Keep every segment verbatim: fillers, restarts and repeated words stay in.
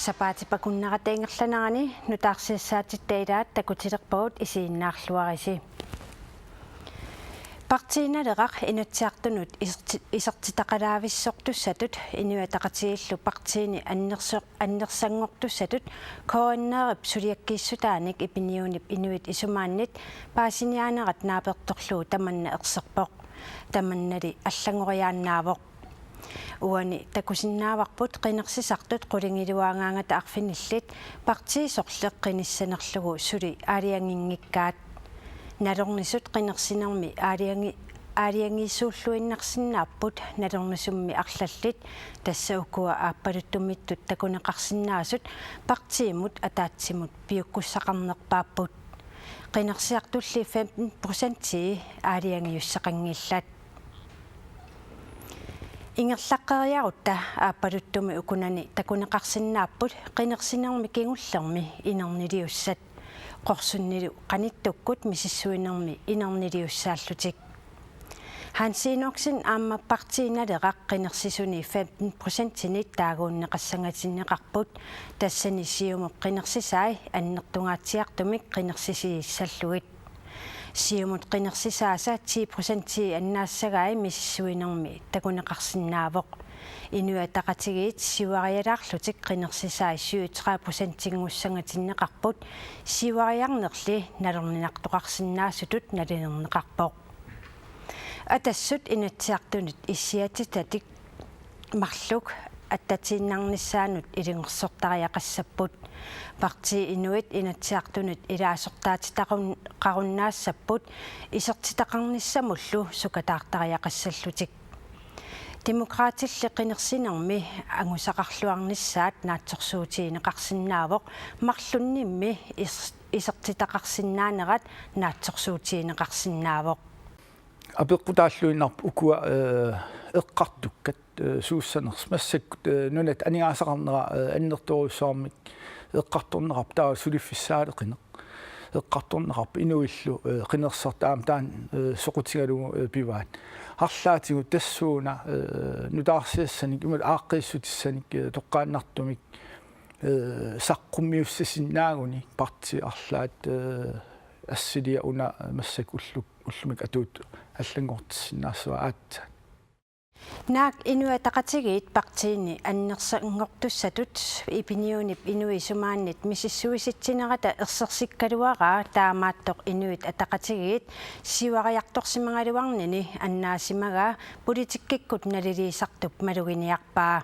Sapaatip akunnerata ingerlanerani nutaarsiassaatit ilaat takutilerpagut, isiginnaarluarisi. Partii Naleraq Inatsisartunut iserti-, isertitaqalaavissortussatut Inuit Ataqatigiillu partiini annerso-, annersanngortussatut K N R-ip suliakkiissutaanik Epiniunip inuit isumaannit paasiniaanerat naapertorlugu tamanna erserpoq. Tamannali allanngoriaannaavoq. Uani takusinnaavarput qinersisartut qulingiluagaangata arfinillit partiit sorleq qinissanerlugu suli aalajanginngikkaat. Nalornisut qinersinermi aalajangi-, aalajangiisuulluinnarsinnaapput nalornisummi arlallit, tassa ukua aappaluttumiittut takuneqarsinnaasut partiimut ataatsimut piukkussaqarnerpaapput. Qinersisartulli femten procentii aalajangiussaqanngillat. Ingerlaqqeriarutta aappaluttumi ukunani takuneqarsinnaapput qinersinermi kingullermi inerniliussat. Qorsunnilu qanittukkut misissuinermi inerniliussaallutik. Hans Enoksen aamma Partii Naleraq qinersisuni femten procentinit taaguunneqassangatinneqarput, tassani Siumup qinersisai annertungaatsiartumik qinersisiissallugit. Siumut qinersisaasa ti procentii annaassagai misissuinermi takuneqarsinnaavoq. Inuit Ataqatigiit siuarialaarlutik qinersisai syvogtredive procentinngussangatinneqarput, siuariarnerli nalorninartoqarsinnaasutut nalilerneqarpoq. Atassut Inatsisartunut issiatitatik marluk attatiinnarnissaannut ilungersortariaqassapput. Partii Inuit Inatsisartunut ilaasortaatitaqarun-, qarunnaassapput isertitaqarnissamullu sukataartariaqassallutik. Demokraatilli qinersinermi angusaqarluarnissaat naatsorsuutigineqarsinnaavoq, marlunnimmi is-, isertitaqarsinnaanerat naatsorsuutigineqarsinnaavoq. Apeqqutaalluinnarpoq ukua, eh, eqqartukkat, eh, suussanersut. Massakkut, eh, nunat aningaasaqarnera, eh, annertoorujussuarmik eqqartorneqarpoq, taava suliffissaaleqineq eqqartorneqarpoq, inuillu, eh, qinersisartut aamma taanna, eh, soqutigalugu, eh, pivaat. Arlaatigut tassuuna, eh, nutaarsiassanik imaluunniit aaqqiissutissanik, eh, toqqaannartumik, eh, saqqummiussasinnaaguni partiit arlaat, eh, assiliaq una massakkut ullu-, ullumikkut atuuttut allanngortissinnaassavaat aatsaat. Naak Inuit Ataqatigiit partiini annersanngortussatut Epiniunip inuit isumaannit misissuisitsinerata ersersikkaluaraa, taamaattoq Inuit Ataqatigiit siuariartorsimagaluarnini annaasimagaa politikkikkut naliliisartup maluginiarpaa.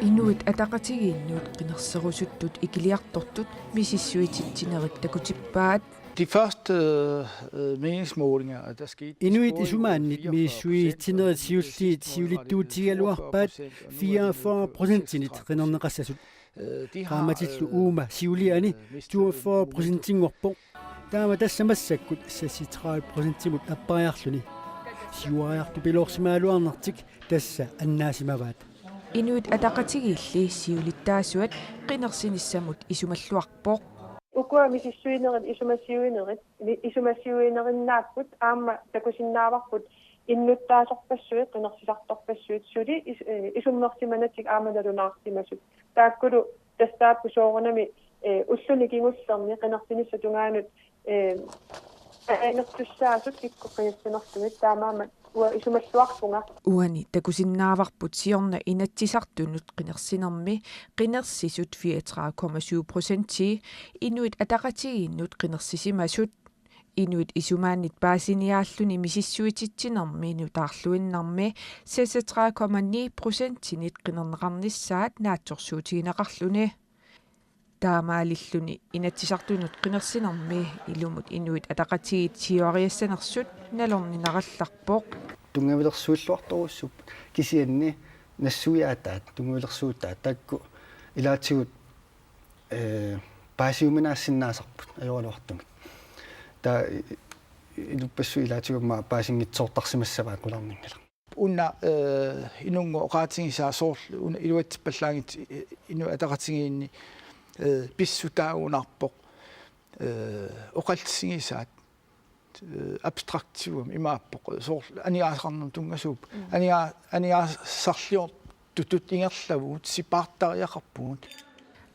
Inuit Ataqatigiinnut qinerserusuttut ikiliartortut misissuititsinerit takutippaat. De første, øh, øh, meningsmålinger, der skete, de Inuit scorede jo isumaannit fireogfyrre procent, misissuititsinerit og siulliit siulittuutigigaluarpaat fireogfyrre procentinit qinerneqassasut. Øh, de har, Qaammatillu øh, uuma siuliani øh, mistet toogfyrre procentinngorpoq. Taama tassa massakkut seksogtredive procentimut appariarluni. Siuariartupiloorsimagaluarnertik tassa annaasimavaat. Inuit Ataqatigiilli siulittaasuat qinersinissamut isumalluarpoq. Ukua misissuinerit isumasiuinerit, mi-, isumasiuinerinnaapput, aamma takusinnaavarput innuttaasorpassuit, qinersisartorpassuit suli is-, eh, isummersimanatik aamma nalunaarsimasut. Taakkulu tassaapput soorunami, eh, ulluni kingullerni qinersinissap tungaanut, eh, anertussaasut kikkut qinersinerlugit, taamaammat uanga isumalluarpunga. Uani takusinnaavarput siorna Inatsisartunut qinersinermi qinersisut fireogtredive komma syv procentii Inuit Ataqatigiinnut qinersisimasut. Inuit isumaannit paasiniaalluni misissuititsinermi nutaarluinnarmi seksogtredive komma ni procentinit qinerneqarnissaat naatsorsuutigineqarluni. Taamaalilluni Inatsisartunut qinersinermi ilumut Inuit Ataqatigiit siuariassanersut nalorninarallarpoq. Tunngavilersuilluartorujussuupput, kisianni nassuiaataat, tunngavilersuutaat taakku ilaatigut, eh, paasiuminaassinnaasarput ajoraluartumik. Taava i-, i-, inuppassuit ilaatigut aamma paasinngitsoortarsimassavaat qularnanngilaq. Una, eh, inunngooq oqaatigisaa soorlu una iluatsippallaanngitsoq, eh, Inuit Ataqatigiinni, eh, pissutaagunarpoq, eh, oqallisigisaat eh, abstraktiugami imaappoq, soorlu aningaasaqarnermut tunngasuupput. Mm. Aninga-, aningaasarliortutut ingerlavugut, sipaartariaqarpugut.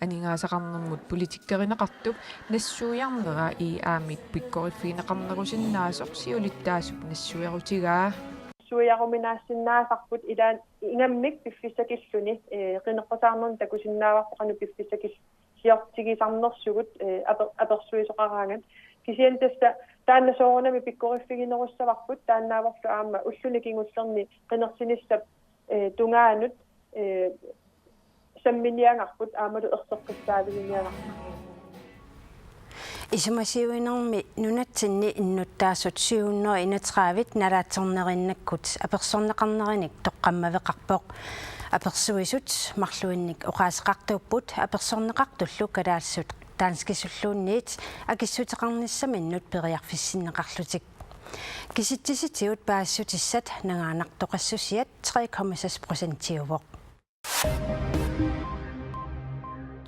Aningaasaqarnermut politikkerineqartup nassuiarnera I A-mit pikkoriffigineqarnerusinnaasoq siulittaasup nassuerutigaa. Nassuiaruminaassinnaasarput ilaat ingammik piffissakilluni, eh, qineqqusaarnermut takusinnaavarput qanoq piffissakilliortigisarnersugut, eh, aper-, apersuisoqaraangat. Kisianni tassa taanna soorunami pikkoriffiginerussavarput, taannaavorlu aamma ulluni kingullerni qinersinissap, eh, tungaanut, eh, samminiagarput aammalu erseqqissaaviginiagarput. Isumasiuinermi nunatsinni innuttaasut syv hundrede enogtredive nalaatsornerinnakkut apersorneqarnerinik toqqammaveqarpoq. Apersuisut marluinnik oqaaseqartuupput apersorneqartullu kalaallisut danskisulluunniit akissuteqarnissaminnut periarfissinneqarlutik. Kisitsisitigut paasissutissat nangaannartoqassusiat tre komma seks procentiuvoq.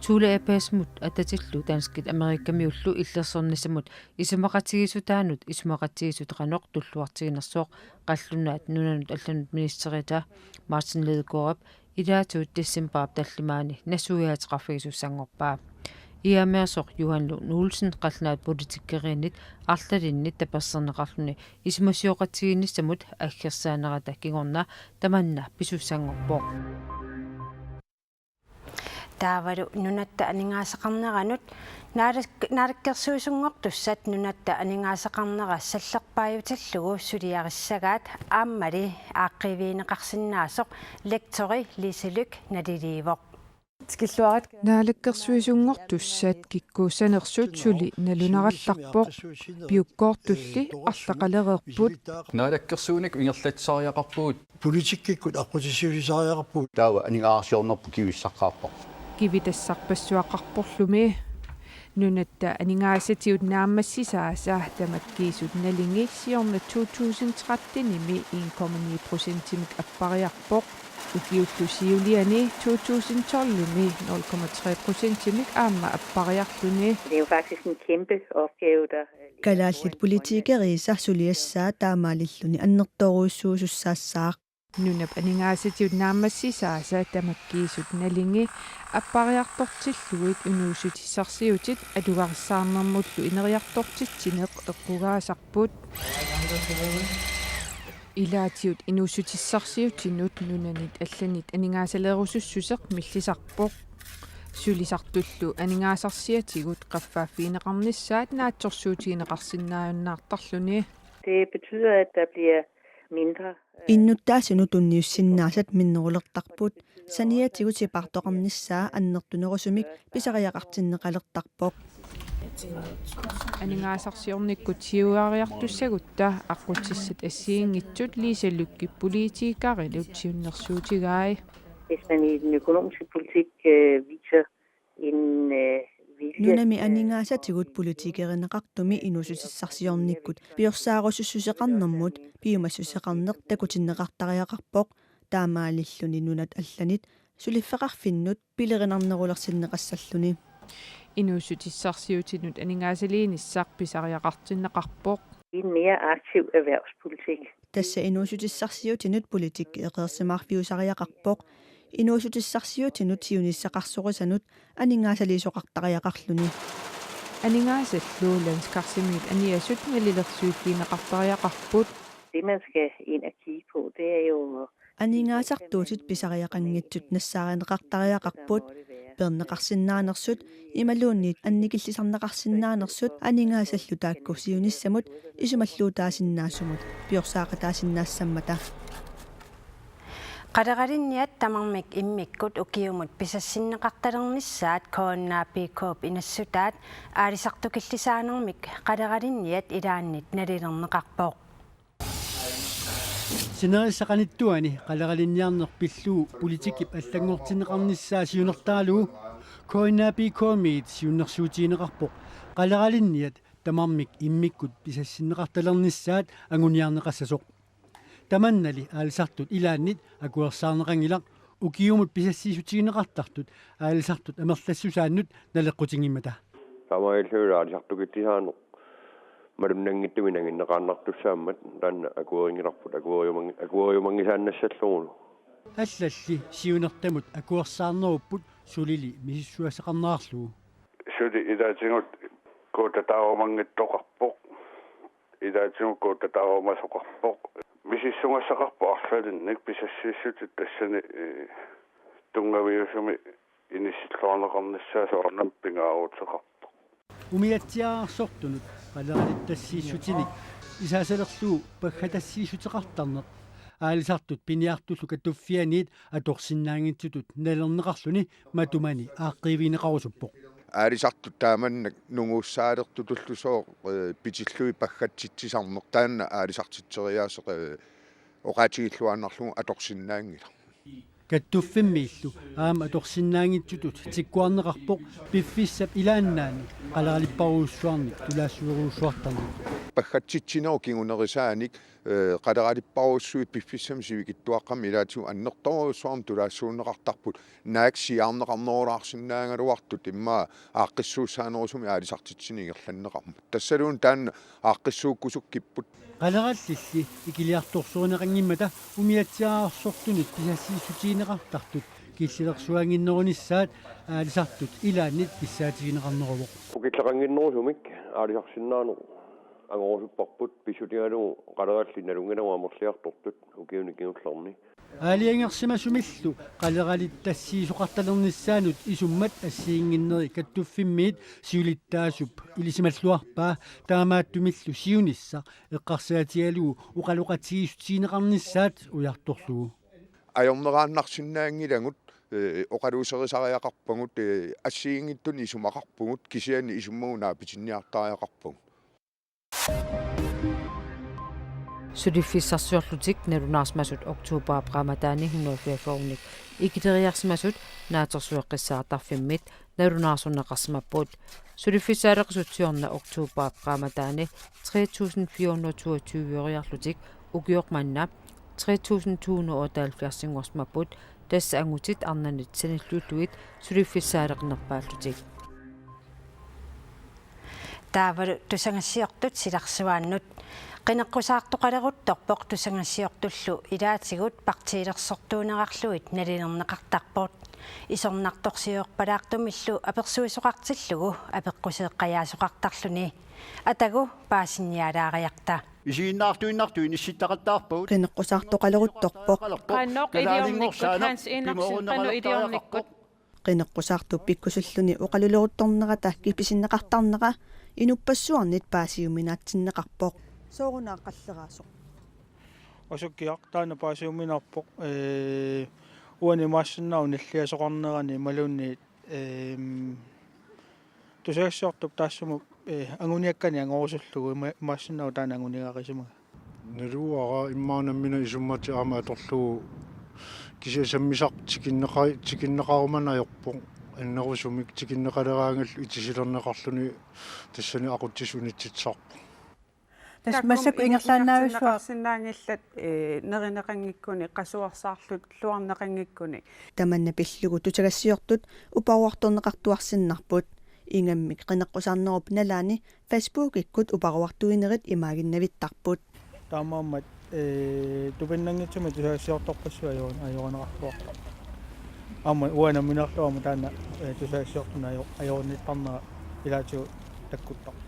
Thule Airbasemut atatillu danskit Amerikamiullu illersornissamut isumaqatigiissutaanut isumaqatigiissut qanoq tulluartiginersoq qallunaat nunanut allanut ministerita Martin Lidegaardip ilaatigut decembarip tallimaani nassuiaateqarfigisussanngorpaa. I A-meersoq Johan Lund Olsen qallunaat politikkeriinnit arlalinnit tapersersorneqarluni isumasioqatigiinnissamut aggersaanerata kingorna tamanna pisussanngorpoq. Taavalu nunatta aningaasaqarneranut naalak-, naalakkersuisunngortussat nunatta aningaasaqarnera sallerpaajutillugu suliarissagaat aammali aaqqiivigineqarsinnaasoq lektori Lise Lyck naliliivoq. Naalakkersuisunngortussat kikkuussanersut suli nalunarallarpoq, piukkoortulli arlaqalereerput. Naalakkersuinikkut ingerlatsisariaqarpugut. Politikkikkut aqqutissiuussisariaqarpugut. Taava aningaasarsiornerput kivissaqqaarparput. Kivitassarpassuaqarporlumi. Nunatta aningaasatigut naammassisaasa tamakkiisut nalingi siorna to tusind tretten-imi en komma ni procentimik appariarpoq. Ukiullu siuliani to tusind tolv-imi nul komma tre procentimik aamma appariarluni. Det er jo faktisk en kæmpe opgave, der, øh, ligger foran Grønland. Kalaallit politikeriisa suliassaa taamaalilluni annertoorujussuusussaassaaq. Nunap aningaasatigut naammassisaasa tamakkiisut nalingi appariartortillugit inuussutissarsiutit atugarissaarnermullu ineriartortitsineq eqqugaasarput. Ilaatigut inuussutissarsiutinut nunanit allanit aningaasaleerusussuseq millisarpoq. Sulisartullu aningaasarsiatigut qaffaaffigineqarnissaat naatsorsuutigineqarsinnaajunnaartarluni. Det betyder, at der bliver mindre, øh, Innuttaasunut tunniussinnaasat minnerulertarput, saniatigut sipaartoqarnissaa annertunerusumik pisariaqartinneqalertarpoq. Aningaasarsiornikkut siuariartussagutta aqqutissat assigiinngitsut Lise Lyckip politikerinut siunnersuutigai. Hvis man i den økonomiske politik, øh, viser en, øh, vilje, Nunami øh, aningaasatigut politikerineqartumi inuussutissarsiornikkut piorsaarusussuseqarnermut piumassuseqarneq takutinneqartariaqarpoq, taamaalilluni nunat allanit suliffeqarfinnut pilerinarnerulersinneqassalluni. Inuussutissarsiutinut aningaasaliinissaq pisariaqartinneqarpoq. En mere aktiv erhvervspolitik. Tassa inuussutissarsiutinut politikki eqeersimaarfiusariaqarpoq, inuussutissarsiutinut siunissaqarsorisanut aningaasaliisoqartariaqarluni. Aningaasallu landskarsimiit aniasut nalilersuiffigineqartariaqarput. Det, man skal ind og kigge på, det er jo Aningaasartuutit pisariaqanngitsut nassaarineqartariaqarput, peerneqarsinnaanersut imaluunniit annikillisarneqarsinnaanersut aningaasallu taakku siunissamut isumalluutaasinnaasumut piorsaaqqataasinnaassammata. Qaleralinniat tamarmik immikkut ukiumut pisassinneqartalernissaat K N A P K-p inassutaat aalisartukillisaanermik qaleralinniat ilaannit nalilerneqarpoq. Sinerissap qanittuani qaleralinniarneq pillugu politikkip allanngortinneqarnissaa siunertaralugu K N A P K-miit siunnersuutigineqarpoq qaleralinniat tamarmik immikkut pisassinneqartalernissaat anguniarneqassasoq. Tamannali aalisartut ilaannit akuersaarneqanngilaq ukiumut pisassiissutigineqartartut aalisartut amerlassusaannut naleqqutinngimmat. Taamaalillunilu aalisartukillisaaneq Malunnanngitsumik nanginneqaannartussaammat taanna akuerinngilarput akueriumanngi-, akueriumanngisaannassallugulu. Allalli siunertamut akuersaarnerupput sulili misissugassaqarnerarlugu. Suli ilaatigut kuutataarumanngitsoqarpoq. Ilaatigut kuutataarumasoqarpoq. Misissugassaqarpoq arlalinnik pisassiissutit tassani, eh, tunngaviusumik inissilluarneqarnissaat soorunami pingaaruteqarpoq. Umiatsiaararsortunut qaleralittassiissutinik isaasalerlugu paggatassiissuteqartarneq aalisartut piniartullu katuffianniit atorsinnaanngitsutut nalilerneqarluni matumani aaqqiivigineqarusuppoq. Aalisartut taamannak nunguussaalertutullu sooq, eh, pitillugit paggatsitsisarneq taanna aalisartitseriaaseq, eh, oqaatigilluinnarlugu atorsinnaanngilaq. Kattuffimmiillu aamma atorsinnaanngitsutut tikkuarneqarpoq piffissap ilaannaani qaleralipparujussuarnik tulaassuerujussuartarneq. Paggatsitsinerup kingunerisaanik, eh, qaleralipparujussuit piffissami sivikitsuaqqami ilaatigut annertoorujussuarmik tulaassuunneqartarput, naak siaarneqarnerulaarsinnaagaluartut immaqa aaqqissuussaanerusumik aalisartitsineq ingerlanneqarmat. Tassaluunniit taanna aaqqissuukkusukkipput. Qalerallilli ikiliartorsorineqanngimmata umiatsiaararsortunit pisassiissutigineqartartut killilersuinnginnerunissaat aalisartut ilaannit kissaatigineqarneruvoq. Ukilleqannginnerusumik aalisarsinnaaneq angorusupparput pissutigalugu qalerallit nalunngilagut amerliartortut ukiuni kingullerni. Aalajangersimasumillu qaleralittassiisoqartalernissaanut isummat assigiinnginnerit Kattuffimmiit siulittaasup ilisimalluarpaa, taamaattumillu siunissaq eqqarsaatigalugu oqaloqatigiissutigineqarnissaat ujartorlugu. Ajorneraannarsinnaanngilagut, eh, oqaluuserisariaqarpagut, eh, assigiinngitsunik isumaqarpugut, kisianni isummagut naapitinniartariaqarpagut. Suliffissarsiorlutik nalunaarsimasut oktobarip qaammataani hundrede fireogfyrrenik ikileriarsimasut Naatsorsueqqissaartarfimmit nalunaarsorneqarsimapput. Suliffissaaleqisut siorna oktobarip qaammataani tre tusind fire hundrede toogtyve-riarlutik ukioq manna tre tusind to hundrede otteoghalvfjerds-inngorsimapput, tassa angutit arnanit sanilliullugit suliffissaaleqinerpaallutik. Taavalu tusagassiortut silarsuaannut. Qineqqusaartoqaleruttorpoq tusagassiortullu ilaatigut partiilersortuunerarlugit nalilerneqartarput. Isornartorsiorpalaartumillu apersuisoqartillugu apeqquseeqqajaasoqartarluni. Atagu paasinnialaariarta. Isiginnaartuinnartut inissittaqattaarpagut. Qineqqusaartoqaleruttorpoq. Qanoq iliornikkut, Hans Enoksen, qanoq iliornikkut? Qineqqusaartup pikkusilluni oqaluleruttornerata kipisinneqartarnera inuppassuarnit paasiuminaatsinneqarpoq. Soorunaa qalleraasoq. Usukkiaq taanna paasiuminarpoq, ee, uani imaassinnaavoq nalliasoqarnerani imaluunniit, eem, tusagassiortup taassuma, ee, anguniakkanik angorusullugu ima-, imaassinnaavoq taanna anguniagaqisimagaa. Naluara immaqa nammineq isummatit aamma atorlugu kisianni sammisaq tikinneqa-, tikinneqarumaneq ajorpoq. Annerusumik tikinneqaleraangallu itisilerneqarluni tassani aqutsisut unitsitsisarpoq. Tassa massakkut ingerlaannavissua- sinnaanngillat, ee, nerineqanngikkuni, qasuersaarluarneqanngikkuni. Tamanna pillugu tusagassiortut uparuartorneqartuarsinnarput. Ingammik qineqqusaarnerup nalaani Facebookikkut uparuartuinerit imaaginnavittarput. Taamaammat, ee, tupinnanngitsumik tusagassiortorpassuit ajo-, ajorineqartuartarput. Aamma uanga nammineerlunga aamma taanna, ee, tusagassiortunut ajo-, ajorinnittarnera ilaatigut takkuttarpoq.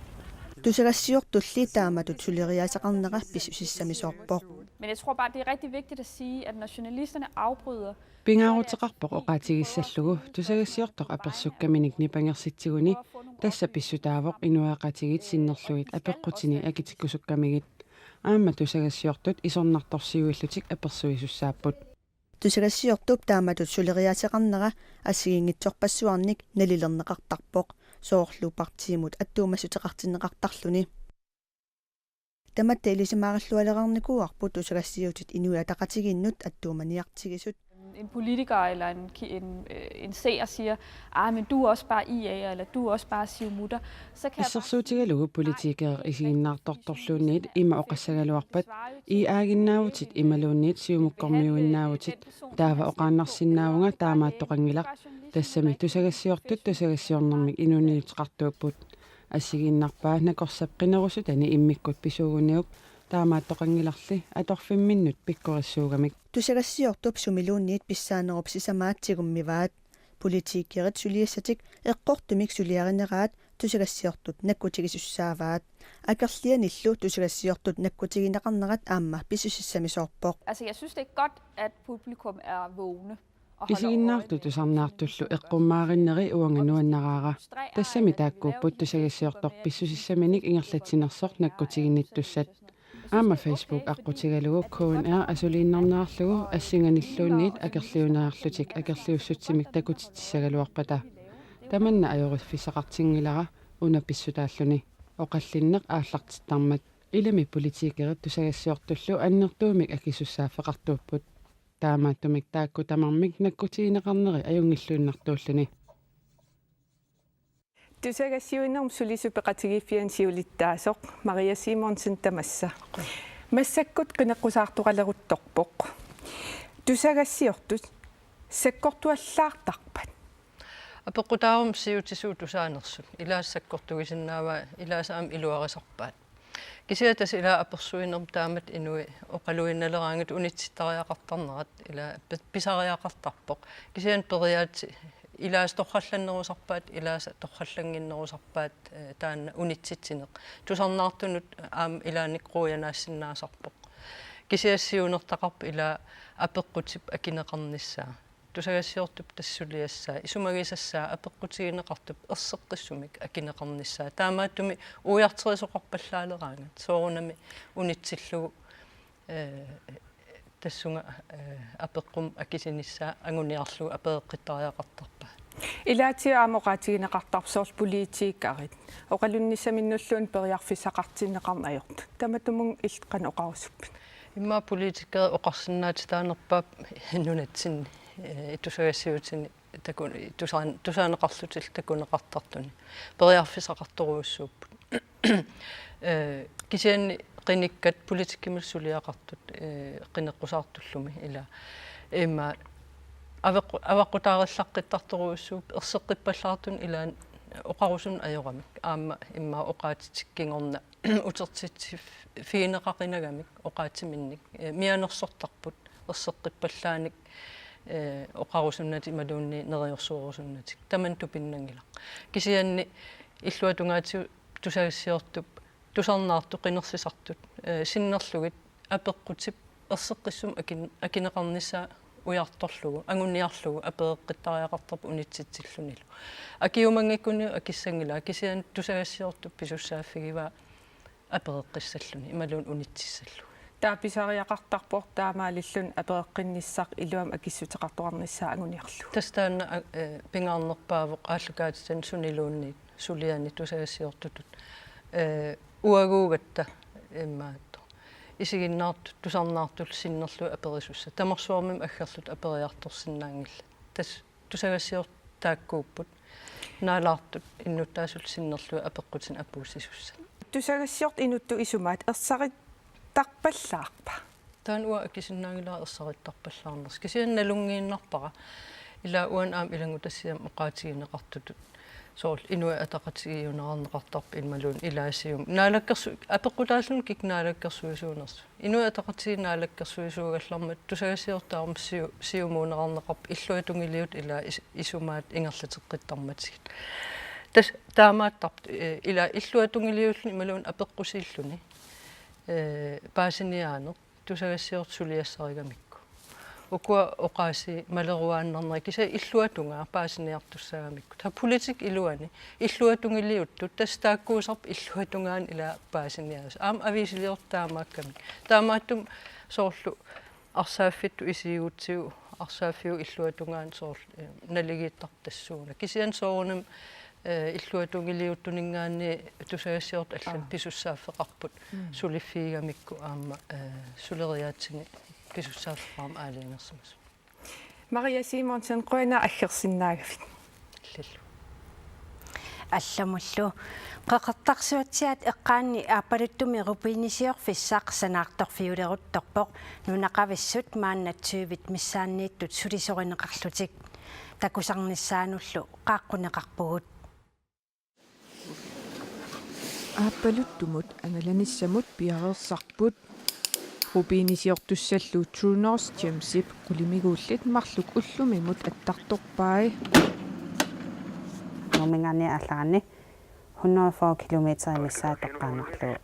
Tusagassiortulli taamatut suleriaaseqarnera pissusissamisoorpoq. Men jeg tror bare, det er rigtig vigtigt at sige, at når journalisterne afbryder, Pingaaruteqarpoq oqaatigissallugu tusagassiortoq apersukkaminik nipangersitsiguni, tassa pissutaavoq inuiaqatigiit sinnerlugit apeqqutini akitikkusukkamigit. Aamma tusagassiortut isornartorsiuillutik apersuisussaapput. Tusagassiortup taamatut suleriaaseqarnera assigiinngitsorpassuarnik nalilerneqartarpoq, soorlu partiimut attuumassuteqartinneqartarluni. Tamatta ilisimaarallualereernikuuarput tusagassiuutit Inuit Ataqatigiinnut attuumaniartigisut. En politiker eller en, ki-, en, øh, en seer siger, "Ah, men du er også bare I A, eller du er også bare siumutter." Så kan jeg bare sige, Assersuutigalugu politikerit isiginnaartortorluunniit ima oqassagaluarpat, I A-ginnaavutit imaluunniit siumukkormiuinnaavutit, taava oqaannarsinnaavunga taamaattoqanngilaq. Tassami tusagassiortut tusagassiornermik inuuniuteqartuupput. Assigiinnarpaa nakorsap qinerusutani immikkut pisuuguniuk, taamaattoqanngilarli atorfimminnut pikkorissuugamik. Tusagassiortup sumiluunniit pissaanerup sisamaat tigummivaat. Politikerit suliassatik eqqortumik suliarineraat tusagassiortut nakkutigisussaavaat. Akerlianillu tusagassiortut nakkutigineqarnerat aamma pissusissamisoorpoq. Altså, jeg synes, det er godt, at publikum er vågne og holder øje med, Isiginnaartut tusarnaartullu eqqummaarinneri uanga nuannaraara. Tassami taakkuupput tusagassiortoq pissusissaminik ingerlatsinersoq nakkutiginnittussat. Aamma Facebook aqqutigalugu K N R asuliinnarnerarlugu assinganilluunniit akerliuneerlutik akerliussutsimik takutitsissagaluarpata. Tamanna ajoriffissaqartinngilara una pissutaalluni, oqallinneq aallartittarmat. Ilami politikerit tusagassiortullu annertuumik akisussaaffeqartuupput. Taamaattumik taakku tamarmik nakkutigineqarneri ajunngilluinnartuulluni. Tusagassiuinermut sulisut peqatigiiffianni siulittaasoq Maria Simonsen tamassa. Massakkut qineqqusaartoqaleruttorpoq. Tusagassiortut sakkortuallaartarpat? Apeqqutaaruma siutisuut tusaanersut. Ilaasa sakkortugisinnaavaa, ilaasa aamma iluarisarpaat. Kisianni tassa ila apersuinermi taamatut inuit oqaluinnaleraangatta unitsittariaqartarnerat ila pi-, pisariaqartarpoq. Kisianni periaatsit ilaasa torrallannerusarpaat, ilaasa torrallannginnerusarpaat, eh, taanna unitsitsineq. Tusarnaartunut aamma ilaanni quujanaasinnaasarpoq. Kisianni siunertaqarpoq ila apeqqutip akineqarnissaa. Tusagassiortup tassa suliassaa, isumagisassaa apeqqutigineqartup erseqqissumik akineqarnissaa. Taamaattumik ujarterisoqarpallaaleraangat. Soorunami unitsillugu, eh, tassunga, eh, apeqqumik akisinissaa anguniarlugu apereqqittariaqartarpaat. Ilaatigut aamma oqaatigineqartarpoq soorlu politikerit. Oqalunnissaminnulluunniit periarfissaqartinneqarneq ajortut. Tamatumunnga illit qanoq oqarusuppit? Immaqa politikerit oqarsinnaatitaanerpaap nunatsinni, eh, tusagassiuutini takun-, tusaan-, tusaaneqarlutillu takuneqartartuni. Periarfissaqartorujussuupput. Eh, kisianni qinikkat politikkimut suliaqartut, eh, qineqqusaartullumi ila. Immaqa aveqqu-, avaqqutaarillaqqittartorujussuupput erseqqippallaartunik ilaanni oqarusunneq ajoramik. Aamma immaqa oqaatsitik kingorna utertitsiffigineqaqinagamik oqaatsiminnik, eh, mianersortarput erseqqippallaanik, eh, oqarusunnatik imaluunniit neriorsuerusunnatik. Tamanna tupinnanngilaq. Kisianni illuatungaatigut tusagassiortup tusarnaartut qinersisartut, eh, sinnerlugit apeqqutip erseqqissumik akin-, akineqarnissaa ujartorlugu, anguniarlugu apereqqittariaqartarpoq unitsitsillunilu. Akiumanngikkuniuk akissanngilaa, kisianni tusagassiortup pisussaaffigivaa apereqqissalluni imaluunniit unitsissallugu. Taava pisariaqartarpoq taamaalilluni apereqqinnissaq iluamik akissuteqartoqarnissaa anguniarlugu. Tassa taanna, a-, eh, pingaarnerpaavoq aallakaatitani suniluunniit suliani tusagassiortutut, eh, uaguugatta immaqa isiginnaartut tusarnaartullu sinnerlugit aperisussat. Tamarsuarmimmi aggerlutik aperiartorsinnaanngillat. Tassa tusagassiortut taakkuupput. Naalaartut innuttaasullu sinnerlugit apeqqutinik apuussisussat. Tusagassiortut inuttut isumaat ersarittarpallaarpa? Taanna uanga akisinnaanngilara ersarittarpallaarnersoq. Kisianni nalunngiinnarpara. Ila uani aamma ilanngutassiami oqaatigineqartutut. Soorlu Inuit Ataqatigiinneqartarput imaluunniit ilaasium. Naalakkersu-, apeqqutaalluni kikkut naalakkersuisuunersut. Inuit Ataqatigiit naalakkersuisuugallarmata tusagassiortut tamarmik siu-, siumuuneqarneqarput illuatungiliuttut ila is-, isumaat ingerlateqqittarmatigit. Tassa taamaattarpoq, eh, ila illuatungiliulluni imaluunniit apeqqusiilluni, eh, paasiniaaneq tusagassiortut suliassarigamikku. Ukua oqaasimalerulaarnarnerat kisianni illuatungaa paasiniartussaagamikku. Taava politikki iluani illuatungiliuttut tassa taakkuusarput illuatungaani ila paasiniaasut. Aamma aviisiliortut taamaakkamik. Taamaattumik soorlu arsaaffittut isigigutsigu arsaaffiup illuatungaani soorlu, eh, naligiittarput tassuuna. Kisianni soorunami, eh, illuatungiliuttuninngaanniit tusagassiortut allat Aa. pisussaaffeqarput Mm. suliffigigamikku aamma, eh, suleriaatsini pisussaaffeqarami aalajangersimasut. Maria Simonsen, qujanaq aggersinnaagavit. Illillu. Allamullu. Qeqertarsuatsiaat eqqaanni Aappaluttumi rubinisiorfissaq sanaartorfiuleruttorpoq, nunaqavissut maanna tyvit missaanniittut sulisorineqarlutik. Takusarnissaanullu qaaqquneqarpugut. Aappaluttumut angalanissamut piareersarput. Rubinisiortussallu True North Gemsip qulimiguullit marluk ullumimut attartorpai. Nuumminngaanniit aallarani hundrede og fyrre kilometer missaat toqqaannarlugu.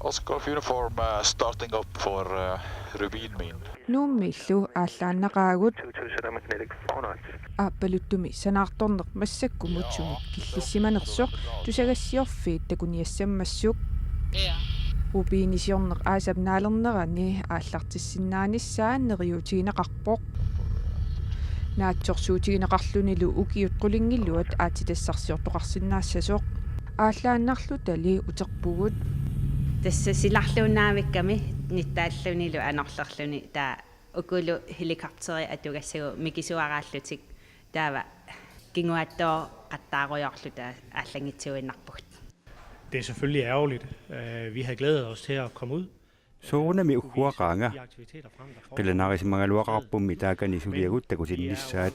Oscar Uniform, uh, starting up for, uh, Rubin Main. Nuummiillu aallaannaqaagut. Two two seven magnetic four knots. Aappaluttumi sanaartorneq massakkumut sumut killissimanersoq tusagassiorfiit takuniassammassuk. Rubinisiorneq aasap naalernerani aallartissinnaanissaa neriuutigineqarpoq. Naatsorsuutigineqarlunilu ukiut qulingiluat aatsitassarsiortoqarsinnaassasoq. Aallaannarlutali uterpugut. Tassa silarluinnaavikkami nittaallunilu anorlerluni taava ukulu helikopteri atugassagut mikisuaraallutik taava kinguaattooqattaarujoorluta aallanngitsuinnarpugut. Det er selvfølgelig ærgerligt. Øh, vi havde glædet os til at komme ud. Soorunami ugguaqaanga. Qilanaarisimagaluaqarpummi taakani suliagut takusinnissaat.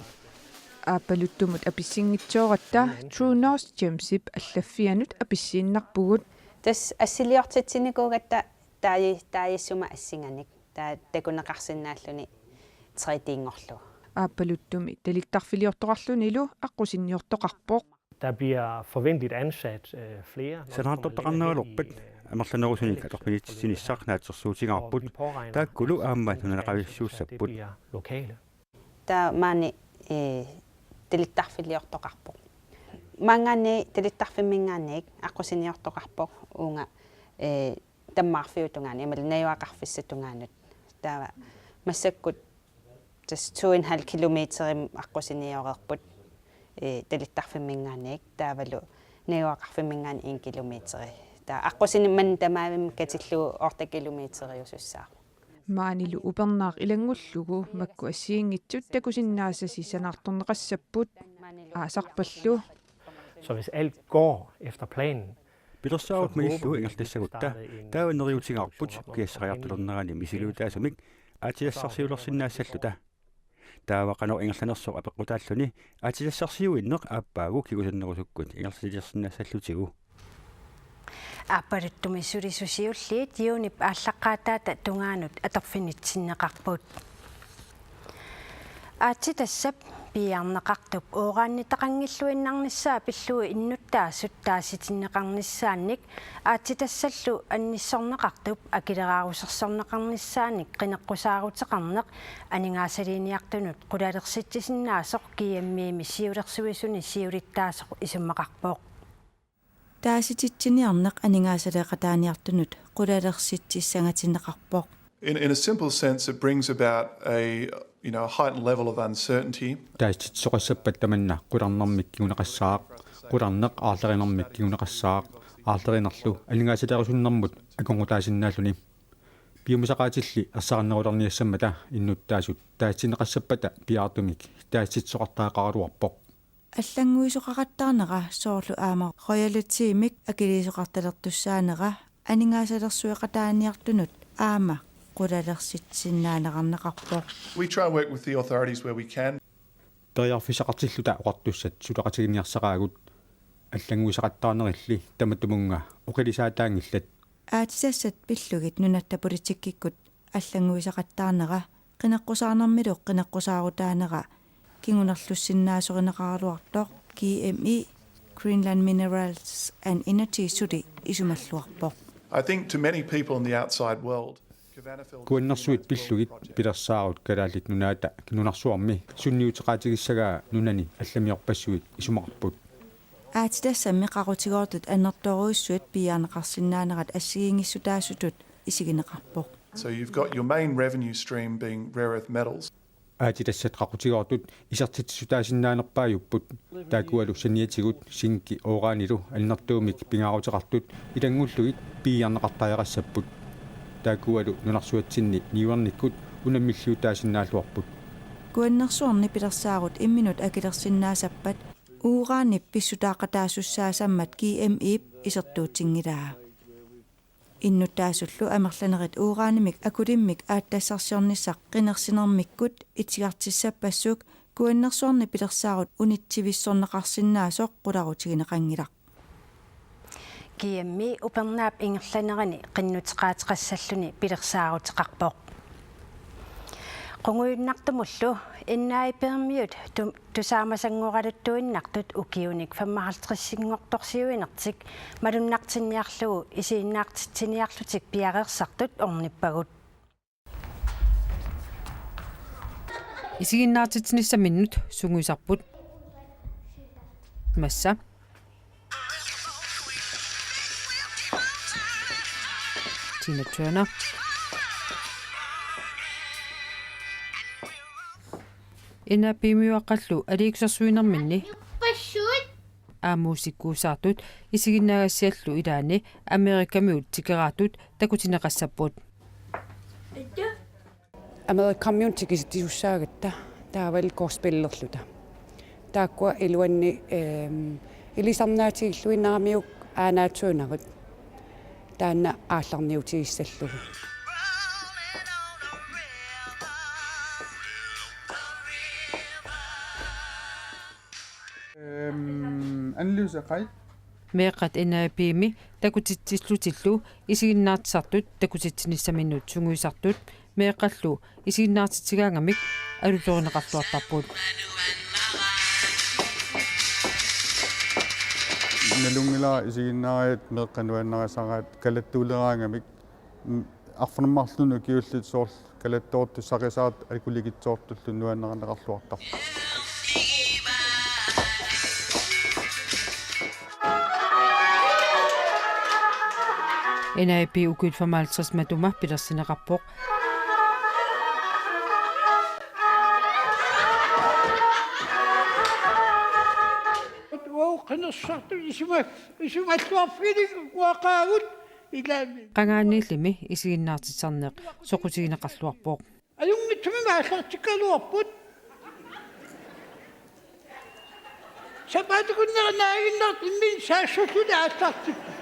Aappaluttumut apissinngitsooratta True North Gemsip allaffianut apissiinnarpugut. Tassa assiliortitsinikuugatta taaji-, taajissuma assinganik. Taava takuneqarsinnaalluni tre D-nngorlugu. Aappaluttumi talittarfiliortoqarlunilu aqqusinniortoqarpoq. Der bliver forventeligt ansat, øh, flere, når det kommer til det her, i, øh, amerlanerusunik atorfinitsitsinissaq naatsorsuutigaarput, taakkulu aamma nunaqavissuussapput. Lokale. Taava maani, øh, talittarfiliortoqarpoq. Maanngaanniit talittarfimminngaanniit aqqusinniortoqarpoq uunga, øh, tammaarfiup tungaanut, imaluunniit najugaqarfissap tungaanut. Taava massakkut tassa to en halv kilometerimik aqqusinnioreerput, øh, talittarfimminngaanniit, taavalu najugaqarfimminngaanniit en kilometeri. Taava aqqusineq manna tamavimmik katillugu otte kilometeriusussaavoq. Maanilu upernaaq ilanngullugu makku assigiinngitsut takusinnaasasi sanaartorneqassapput aasarpallu. Så hvis alt går efter planen, pilersaarut mangillugu ingerlassagutta, taava neriuutigaarput ukiassariartulernerani misiliutaasumik aatsitassarsiulersinnaassalluta. Taava qanoq ingerlanersoq apeqqutaalluni aatsitassarsiuinneq aappaagu kingusinnerusukkut ingerlatilersinnaassallutigu. Aappaluttumi sulisut siulliit juunip aallaqqaataata tungaanut atorfinitsinneqarput. Aatsitassap piiarneqartup uuraanitaqanngilluinnarnissaa pillugu innuttaasut taasitinneqarnissaannik aatsitassallu annissorneqartup akileraarusersorneqarnissaanik qineqqusaaruteqarneq aningaasaliiniartunut qulalersitsisinnaasoq G M E-mi siulersuisuni siulittaasoq isumaqarpoq. Taasititsiniarneq aningaasaleeqataaniartunut qulalersitsissangatinneqarpoq. In, in a simple sense, it brings about a, you know, a heightened level of uncertainty. Taasititsisoqassappat tamanna qularnarmik kinguneqassaaq, qularneq aarlerinermik kinguneqassaaq, aarlerinerlu aningaasaleerusunnermut akornutaasinnaalluni. Piumasaqaatilli ersarinnerulerniassammata innuttaasut taasitinneqassappata piaartumik taasititsisoqartariaqaraluarpoq. Allannguisoqaqattaarnera soorlu aamma royaltymik akiliisoqartalertussaanera aningaasalersueqataaniartunut aamma qulalersitsisinnaanerarneqarpoq. We try and work with the authorities where we can. Periarfissaqartilluta oqartussat suleqatiginiarsaraagut, allannguisaqattaarnerilli tamatumunnga oqilisaataanngillat. Aatsitassat pillugit nunatta politikkikkut allannguisaqattaarnera qineqqusaarnermilu qineqqusaarutaanera kingunerlussinnaasorineqaraluartoq G M E, Greenland Minerals and Energy, suli isumalluarpoq. I think to many people in the outside world, Kavanagh Field Kuannersuit pillugit pilersaarut Kalaallit Nunaata nunarsuarmi sunniuteqaatigissagaa nunani allamiorpassuit isumaqarput. Aatsitassammi qaqutigoortut annertoorujussuit piiarneqarsinnaanerat assigiinngissutaasutut isigineqarpoq. So you've got your main revenue stream being rare earth metals. Aatsitassat qaqutigoortut isertitsissutaasinnaanerpaajupput, taakkualu saniatigut zinki uuraanilu annertuumik pingaaruteqartut ilanngullugit piiarneqartariaqassapput. Taakkualu nunarsuatsinni niuernikkut unammilliutaasinnaalluarput. Kuannersuarni pilersaarut imminut akilersinnaasappat uuraanip pissutaaqataasussaasammat G M E-p isertuutinngilaa. Innuttaasullu amerlanerit uuraanimik akulimmik aatsitassarsiornissaq qinersinermikkut itigartissappassuk kuannersuarni pilersaarut unitsivissorneqarsinnaasoq qularutigineqanngilaq. G M-i upernaap ingerlanerani qinnuteqaateqassalluni pilersaaruteqarpoq. Qungujunnartumullu N A I P-miut tu-, tusaamasanngoraluttuinnartut ukiunik femoghalvtredsinngortorsiuinertik malunnartinniarlugu isiginnaartitsiniarlutik piareersartut ornippagut. Isiginnaartitsinissaminnut sungiusarput. Massa. Tina Turner. N A I P-miuaqqallu aliikkusersuinerminni aamma muusikkuusaartut isiginnaagassiallu ilaanni Amerikamiut tikeraartut takutinneqassapput. Amerikamiut tikisitsisussaagatta taavalu gospellerluta. Taakkua iluanni, ehm, ilisarnaatigilluinnaramiuk aanaatsuunagut. Taanna aallarniutigissallugu. Ehm, Annelise Reich. Meeqqat N A I P-mi takutitsillutillu isiginnaartitsisartut takutitsinissaminnut sungiusartut meeqqallu isiginnaartitsigaangamik alulorineqarluartarput. Nalunngilara isiginnaariat meeqqat nuannarisaraat kalattuuleraangamik, mm, arfineq-marlunut ukiullit soorlu kalattoortut saqisaat akulikitsoortullu nuannarineqarluartarput. N A I P ukiut femoghalvtreds matuma pilersinneqarpoq. Uagut qinersisartut isuma-, isumalluarfigineq uaqaagut ilaami. Qangaaniillimi isiginnaartitsisarneq soqutigineqarluarpoq. Ajunngitsumik aallartikkaluarput. Sapaatip-akunnera naaginnartumik saassussuli aallartipput.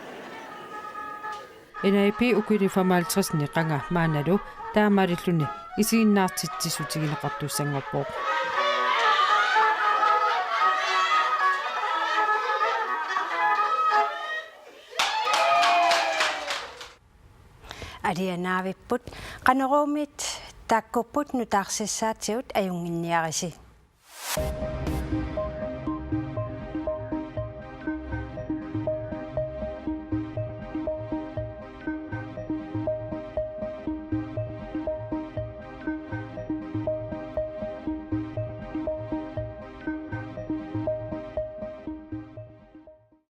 N A I P ukiuni femoghalvtredsini qanga maannalu taamaalilluni isiginnaartitsissutigineqartussanngorpoq. Alianaavipput, Qanoruumiit taakkuupput nutaarsissaatigut ajunnginniarisi.